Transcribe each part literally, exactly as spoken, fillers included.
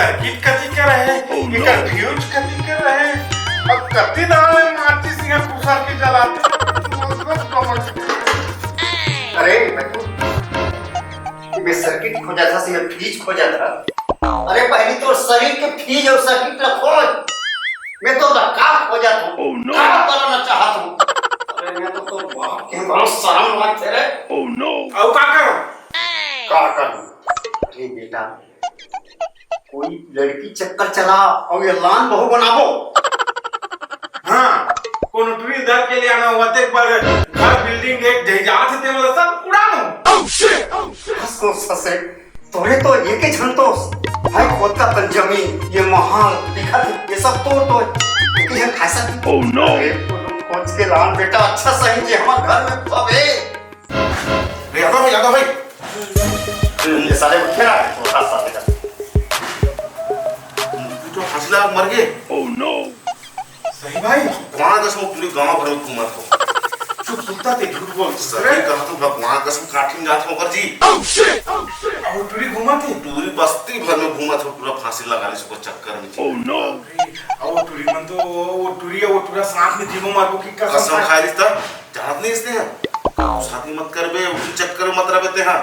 Circuit कति के रहे, एकर फ्यूज कति के रहे, अब कति दाल में माचिस इहाँ खुसर के जलाते। अरे, मैं सर्किट खोजत हस, मैं फ्यूज खोजत हस। अरे, पहली तोर शरीर के फ्यूज अउ सर्किट ला खोज। मैं तो लड़का खोजत हूँ। Oh, no। का करना चाहत हूँ? अरे, मैं तो तोर बाप के बहुत शर्म लगथे रे। Oh, no। अउ का करूँ? का करूँ? अरे बेटा, कोई लड़की चक्कर चला अउ ये लान बहू बनाबो। हाँ, कोनो टुरी धर के ले आना हुआ, तेक बार घर बिल्डिंग एक जही जात हे, ते वाला सब उड़ा दो। Oh, shit! Oh, shit! हंस को ससे, तोरे तो एके झन तो है, खुद का तन जमीन, ये महल दिखत हे, ये सब तोर तो एके झन खा सकती। Oh, no! अरे, कोनो खोज के लान बेटा, अच्छा सही जे हमर घर में पवे। रे यादव भाई, यादव भाई। ये साले उठे ना, छोटा साले का। तू तो फांसी लगा मर गए। Oh, no! सही भाई, भगवान कसम पूरे गांव भर में घूमत हो। चुप, कुत्ता ते झूठ बोल। सही कहा तो भगवान कसम काठिन जात हो कर जी। Oh, shit! Oh, shit! अउ टुरी घूमत हे? पूरी बस्ती भर में घूमत हो, पूरा फांसी लगा ले इसको चक्कर में जी। Oh, no! अउ टुरी मन तो, वो टुरी, वो टुरा साथ में जीमो मारबो की कसम कसम खाए। खाए रिश्ता, जानत नहीं इसने हम। शादी मत करबे, उसी चक्कर में मत रहे ते हाँ।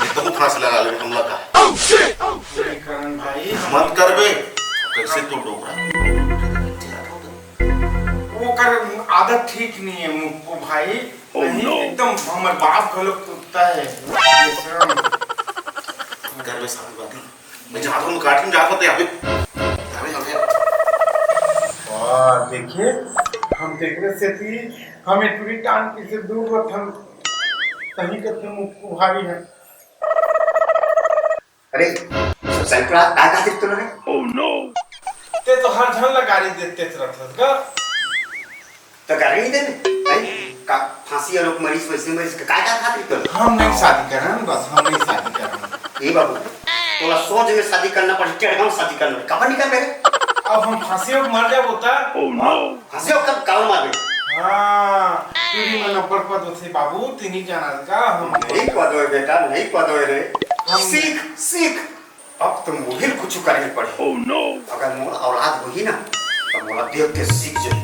ये तो फांसी लगा ले हमला का। Oh, shit! Oh, shit! नहीं करण भाई, मत करबे। कैसे तो डोकरा? वो कर आदत ठीक नहीं है मुक्कू भाई। Oh, नहीं, no। एकदम हमर बाप घलो कुत्ता है। ये शर्म। करबे शादी वादी। मैं जात हूँ, काठिन जात हूँ, ते अभी, अभी, अभी। वाह, देखिए, हम देखने से थी, हमें टुरी टांग के से दूर रखन, सही करते मुक्कू भाई है। अरे, ससुरा, का खातिर तोला रे? Oh, no! ते तो हर झन ला गारी देते रहथस गा। तो गारी नहीं देने? भाई, का फांसी वालों को मरीज वैसे मरीज का काय का खातिर तोला? हम नहीं शादी करन, बस हम नहीं शादी करन। ए बाबू, तोला सोच में शादी करना पड़े, टेढ़गांव शादी करना पड़े। कब निकल रहे? अब हम फांसी में मर जाबो ता? Oh, no! फांसी होकर कावर मार दे। हाँ, टुरी मन अब्बड़ पद होथे बाबू, तैं नहीं जानस का हम। नहीं पद होय बेटा, नहीं पद होय रे। हम सीख, सीख। अब तो मोहिल कुछ करे पड़े। Oh, no! अगर मोर औलाद होही ना, तो मोला देख के सीख जाही।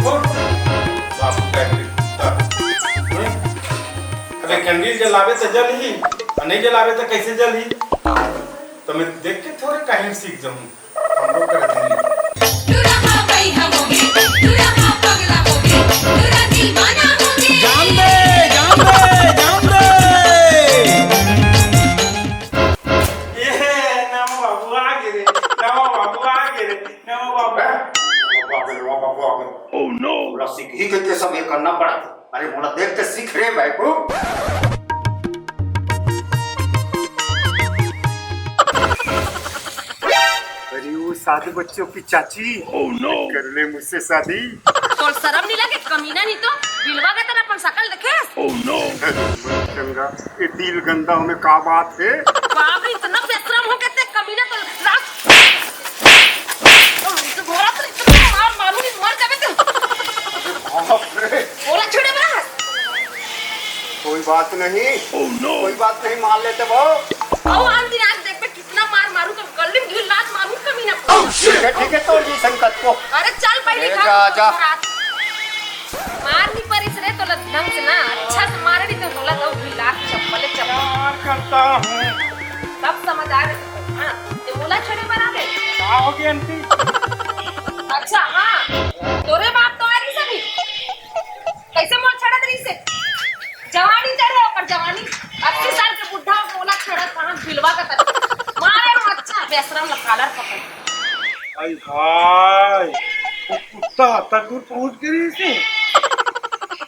बाबू का एक, हाँ? अबे कंडील जलाबे तो जलही, और नहीं जलाबे तो कैसे जलही? तो मैं देख के थोड़े कहीं सीख जाऊँ। हमरो कर देंगे। टुरा भाई हम होगे, टुरा पगला होगे, टुरा दीवाना होगे। जान दे, जान दे, जान दे। ये नमो बाबू आ गे रे, नमो बाबू आ गे रे, नमो बाबू। हैं? बाबू आ गे, बाबू आ गे। Oh, no! पूरा सीख ही के, के सब ये करना पड़ा। अरे, मोला देख के सीख रे, बाबू। अरे, वो साधु बच्चों की चाची। Oh, no! कर ले मुझसे शादी। तोर शरम नहीं लगे, कमीना नहीं तो बिलवा के तरह अपन शकल देखे। Oh, no! चंगा, ये दिल गंदा में का बात है? बाप रे, इतना बेशरम हो गए ते कमीना तो लास्ट। घोड़ा तो इतना मार मारूंगी, मर जाबे तू। बाप रे। ओला छोड़े बा। कोई बात नहीं। Oh, no! कोई बात नहीं, मार लेते वो। ओ आंधी रात देख बे, कितना मार मारू तो गली में ढील लात मारू कमीना। Oh, shit! ठीक है, ठीक है, तो जी संकट को। अरे चल पहले अरे घर जा, जा। रात। मार नहीं परिस रे तोला ढंग से ना, अच्छा से मार नहीं तो तोला दो ढील लात चप्पले चप्पल। प्यार करता हूँ। सब समझ आ गए। हाँ, ये मोला छेड़े बर आ गए। का हो गया आंटी? अच्छा, हाँ, तोरे बाप तो आ रही सभी। कैसे मोर छेड़त रही से? जवानी चढ़े ओकर जवानी। अस्सी साल के बुढ़ा मोला छेड़त कहाँ बिलवा का तरफ। मारे हम अच्छा बेशरम ला collar पकड़। हाय हाय, वो कुत्ता तक दूर पहुंच गई से।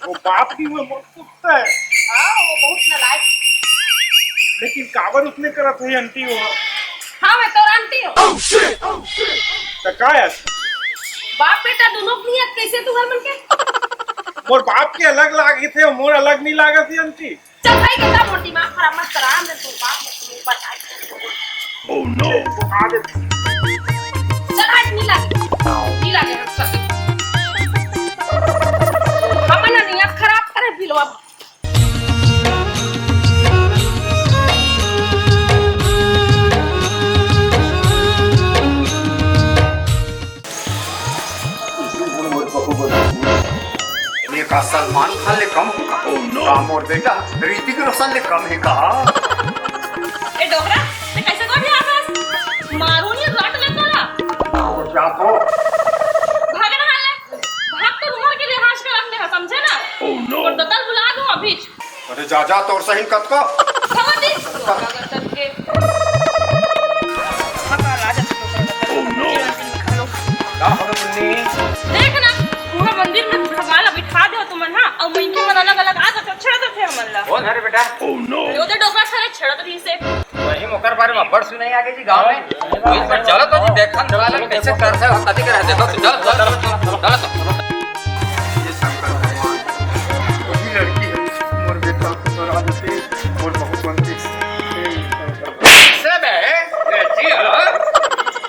वो बाप की वो कुत्ता है। हाँ, वो बहुत नालायक। लेकिन काबर उसने करत है आंटी वो? हाँ, मैं तोर आंटी हूँ। Oh, shit! Oh, shit! तो का है? बाप बेटा दोनों की नियत कैसे तू हर मन के? मोर बाप के अलग लागे थे, मोर अलग नहीं लागे थे आंटी। चल भाई, गंदा मोर दिमाग खराब मत करा, मैं तोर बाप मत सुन पता है। Oh, no! चल हट, नहीं लागे, नहीं लागे, हट, चल। अपन ना नियत खराब करे बिलवा। सलमान खान ले कम हो का? का मोर बेटा ऋतिक रोशन ले कम हे का? ए डोकरा, ते कैसे गोठियाथस? मारू नी रट ले तोला। जा तो। भाग ना हाल ले। भाग तो उमर के लिहाज करत ले, समझे ना? तोर दतल बुला दूं अभी। अरे जा, जा, तोर सही कतको। खबर दी। का होवे मुन्नी? देख ना, पूरा मंदिर में भगवान ला बिठा दे हो तुमन, हाँ? अउ मनखे मन अलग-अलग आ जाथे, छेड़त रथे हमन ला। कौन हरे बेटा? अरे, ओदे डोकरा सारे छेड़त रहिसे। वही ओकर बारे में बड़ सुनाई आगे जी गाँव में। वही पर चलो तो जी, देखन साला कैसे कर से कथी कर है, देखो, चलो, चलो, चलो, चलो, चलो, चलो। ये शंकर भगवान, वही लड़की है, मोर बेटा, मोर आदमी, मोर बहुत बनती। से बे, ए, जी, हाँ?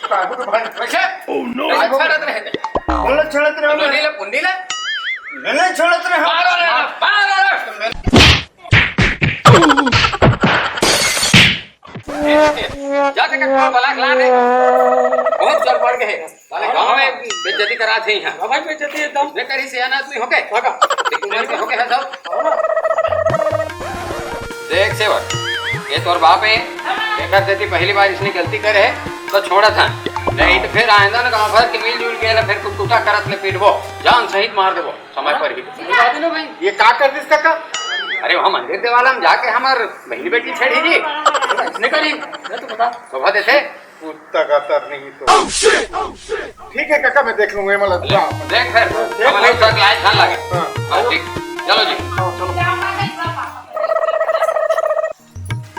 काबू भाई। कैसे? Oh, no। कैसे छेड़त रहे थे? बोलो, छेड़त रहे। पुन्नी ले, पुन्नी ले। नहीं, छेड़त रहे। मारो रे, मारो रे। जा, जा, जा, जा, बलाक ला रे। बहुत जोर पड़ गए। साले गाँव में बेइज्जती करा थे यहाँ। हाँ भाई, बेइज्जती एकदम। मैं करी सियान आदमी होके। हाँ का? एक उम्र के होके है सब। हाँ ना। देख सेवक, ये तोर बाप है। एकर सेती पहली बार इसने गलती करे है, तो छोड़ा था। नहीं तो फिर आइंदा ना गाँव भर के मिलजुल के ले फिर कुटकुटा करत ले पीटबो। जान सहित मार देबो। समय पर ही। बता दे ना भाई। ये का कर दिस काका? अरे वहाँ मंदिर देवाला में जाके हमार बहनी बेटी छेड़ी जी। इसने करी। मैं तो बता। शोभा देते। कुत्ता का तर नहीं तो। ठीक है काका, मैं देख लूंगा, ये मतलब। देख फिर। देख हमारे भाई। साथ लायक खान लगे। हाँ। हाँ, ठीक। चलो जी। हाँ, चलो।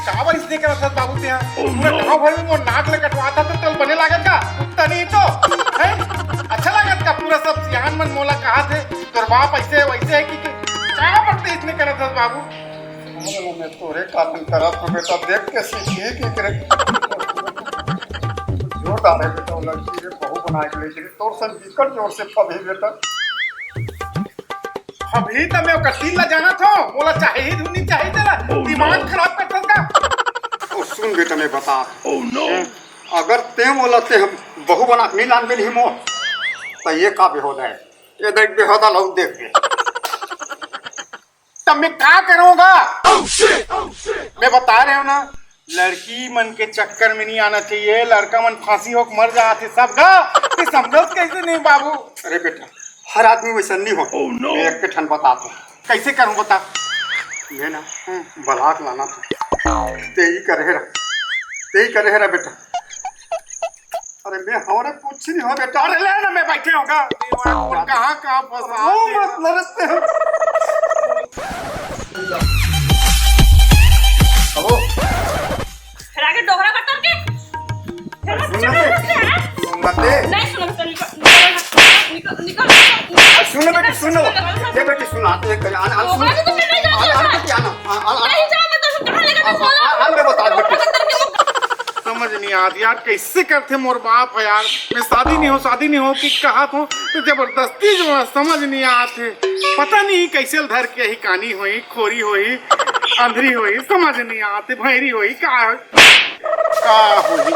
काबर इसने करत हस बाबू तेहा? पूरा गाँव भर में मोर नाक ले कटवात हस त तोला बने लागत का? कुत्ता नहीं तो, हैं? अच्छा लागत का? पूरा सब सियान मन मोला कहाथे, तोर बाप ऐसे वैसे है कि, कि काबर ते इसने करत हस बाबू? समझ लो, मैं तोरे कारण करत हूँ बेटा, देख के सीखिए कि करे। जोरदार है बेटा, वो लड़की रे, बहू बनाए के लेके तोर सन बिकट जोर से फबही बेटा। अभी तो मैं ओकर दिल ला जानत हूँ, मोला चाहिए धुन नहीं चाहिए तेला। Oh, no। दिमाग खराब करथस का? ओ सुन बेटा, मैं बता। Oh, no। अगर ते मोला ते बहू बना के नहीं लान मिलही मोर, तो ये का बेहोदा है? ये देख बेहोदा लोग देख के। तब मैं का करूँगा? Oh, shit! Oh, shit! मैं बता रहे हूँ ना, लड़की मन के चक्कर में नहीं आना चाहिए, लड़का मन फांसी होके मर जाथे सब गा। ते समझस कैसे नहीं बाबू? अरे बेटा, हर आदमी वैसा नहीं हो। Oh, no। मैं एक ठन बतात हूँ। कैसे करूँ बता? ये ना, हम्म। बलाक लाना था। ते ही करे रहा, ते ही करे रहा बेटा। अरे मैं हमारे कुछ नहीं हो बेटा। अरे ले ना, मैं बैठे होगा। कहाँ, कहाँ फंसा वो है? मत लड़ते हैं। अब फिर आगे डोकरा कतर के। फिर मत सुन चढ़ ले। सकते हैं। सुन मत ले। नहीं सुन सकते, निकल, निकल, निकल, निकल, निकल। आ, सुन बेटी, सुन। निकल, निकल, ये बेटी सुन, आ, एक, आ, आ, सुन। डोकरा तो तुमने नहीं जाना आ, आ, था। बेटी, आ ना, आ, आ, आ, नहीं जाना था, तो कहाँ लेकर आ, बोला? आ, आ, मैं बता, डोकरा बेटी। कतर के वो समझ नहीं आत यार, कैसे करथे मोर बाप ह यार। मैं शादी नहीं हो, शादी नहीं हो कि कहत हो, तो जबरदस्ती जो है, समझ नहीं आत हे। पता नहीं कैसे धर के ही कानी होई, खोरी होई, अंधरी होई, समझ नहीं आत हे, भैरी होई, का होई? का होई?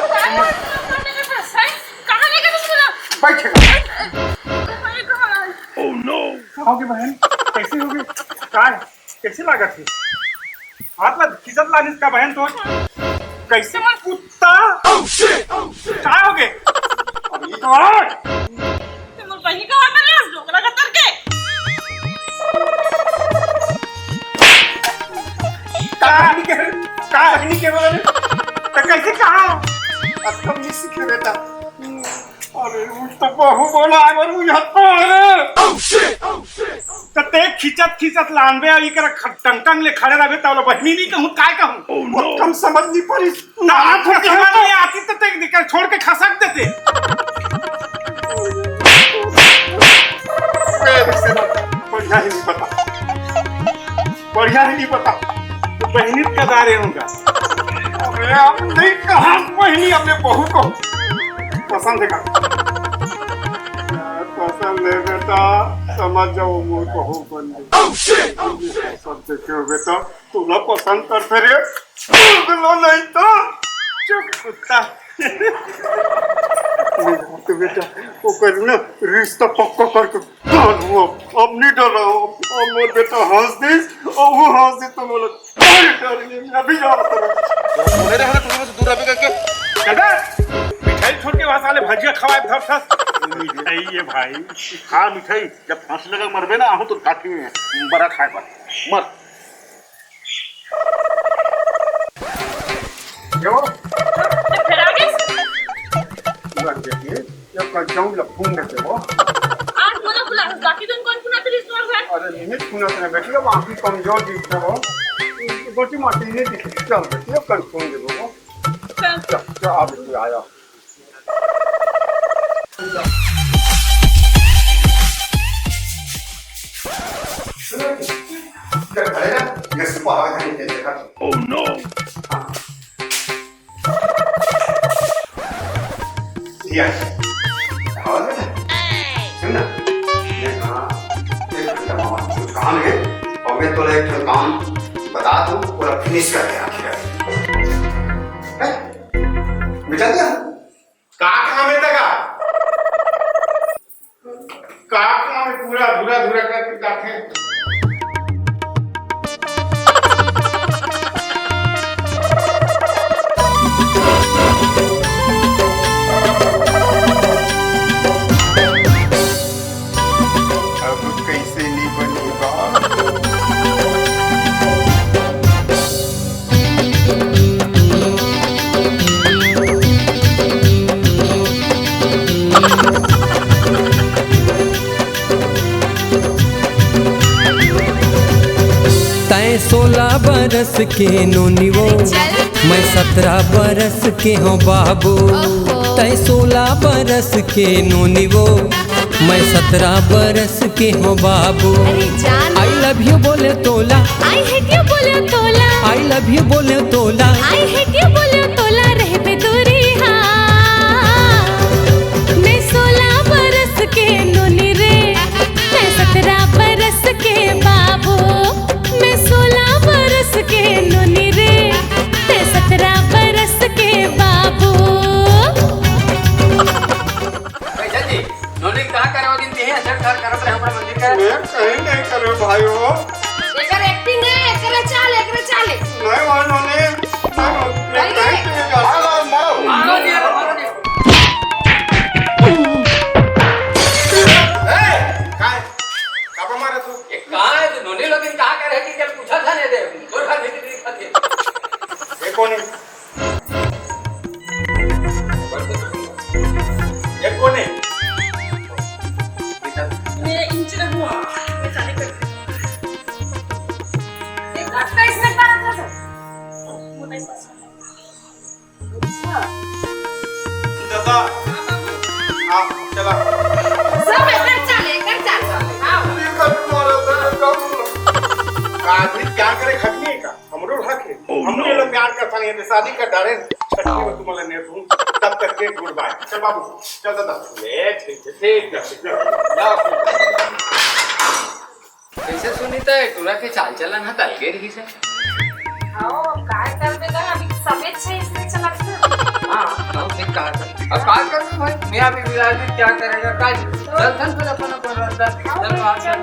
कहाँ लेके तुम सुना? बैठे। अरे, कहाँ है? Oh no! का होगे बहन? कैसे होगे? का है? कैसे लागत हे? हाथ ला खींचत लानिस का बहन तो? कैसे कुत्ता? Oh, shit! Oh, shit! का होगे? अभी तो आ! ते मोर बहिनी का हाथ ला डोकरा कतर के। का बहिनी के? का बहिनी के बोले? तो कैसे कहा? अब कब नहीं सीखे बेटा? अरे, उठ तो बहू बोला, अगर उठ तो, अरे। Oh, shit! Oh, shit! त ते खींचत, खींचत लानबे, अउ इकरा ख-, टंगटंग ले खड़े रहबे, त ओला बहिनी नहीं कहूँ, काय कहूँ? Oh, no! कम समझ नहीं पड़ी। ना, तो समझ नहीं आती, तो ते निकल, छोड़ के खसक देते। बढ़िया ही नहीं पता। बढ़िया ही नहीं पता। तो बहिनी का दारे होगा। अरे, आप नहीं कहा बहिनी अपने बहू को। पसंद है का? पसंद है बेटा, समझ जाओ, मोर बहू बन गई। Oh, shit! Oh, shit! सब देखे हो बेटा, तोला पसंद करथे रे, बोलो नहीं तो। चुप कुत्ता। नहीं, तो बेटा, ओकर ना रिश्ता पक्का करके बांधहूं। अब, अब नहीं डराहूं। अब मोर बेटा हंस दिस, अउ वो हंस दिस, तो मोला कोई डर नहीं, मैं अभी जा रहा हूं। बोले रहे ना, तुम लोग से दूर रहे करके। चल बे, मिठाई छोड़ के वहां साले भजिया खवाए धर था। मिठाई ये भाई। हाँ, मिठाई। जब फांसी लगा मरबे ना, आहूं तो काठी में बड़ा खाए बर। मर। क्यों? फिर आ गए? लग जाती है। ये कल जाऊं, लफून देते हो। आज बोला बुला, बाकी तुम कौन सुनाते रही तुम्हारे घर? अरे, नहीं सुनाते ना बेटी, अब आंखी कमजोर दिखते हो। गोटी माटी नहीं दिखती, चल बेटी, अब कल फोन दे दो। चल। चल, चल, आ बेटी, आया। सुनो, इधर खड़े ना, ये सुबह हवा खाने के लिए देखा। Oh no! हाँ। ये, हवा दे ना। सुन ना, ये कहाँ, ये घंटा मामा कुछ काम है, और मैं तोला एक ठन काम बता दूं, पूरा फिनिश करके रखे। हैं? मिटा दिया? का काम है तका? का काम है? पूरा अधूरा अधूरा करके जाथे। अब कैसे नहीं बनेगा? तैं सोलह बरस के नोनी वो, चल। मैं सत्रह बरस के हूँ बाबू। ओहो। तैं सोलह बरस के नोनी वो, मैं सत्रह बरस के हूँ बाबू। अरे जान। I love you बोले तोला। I hate you बोले तोला। I love you बोले तोला। I hate you बोले तोला, रहबे दूरी हाँ। मैं सोलह बरस के नोनी रे, तैं सत्रह बरस के बाबू। मैं सोलह बरस के नोनी रे, तैं सत्रह बरस के बाबू। भाई जी, नोनी कहाँ करे वो दिन ते अचर कर करत रहे हमरा मंदिर का? मैं कहीं नहीं करे भाई हो। एकर acting है, एकरे चाल, एकरे चाल। नहीं वो नोनी, नहीं वो, मैं भाई कहीं रे। नहीं करे। मारो, मारो, मारो। मारो दिया, मारो दिया। ए, काय? काबर मारत हो? ये कहाँ है? नोनी लोग इन कहाँ करे कि कल पूछा था नहीं दे। तोर घर भीतरी दिखत है। ये कौन है? ये कौन है? ये इंच रहुआ, ये सारे कर। ये कब का इसमें पारा था सर? मोटा ही पास। अच्छा। दादा, हाँ, चला। सब एकर चाल, एकर चाल। आओ। ये कर तुम्हारा सर, कम। आदमी क्या करे, खटनी का? हमरो हक है। Oh, हम no। ये लोग प्यार करता नहीं है, शादी कर डाले, छठी में तुम्हारे ने तुम, तब तक के गुड बाय। चल बाबू, चल दादा। ले, ठीक है, ठीक है, ठीक है। कैसे सुनीता है, टूरा के चाल चलन हा तलगे रही से? हाँ, काय करबे ना, अभी सबे छे इसने चलत है। हाँ, हम ठीक कहा था। अब काय करबे भाई, मैं अभी विराज में क्या करेगा, काय? चल, चल, फिर अपन, अपन रास्ता। चल, बाहर चल।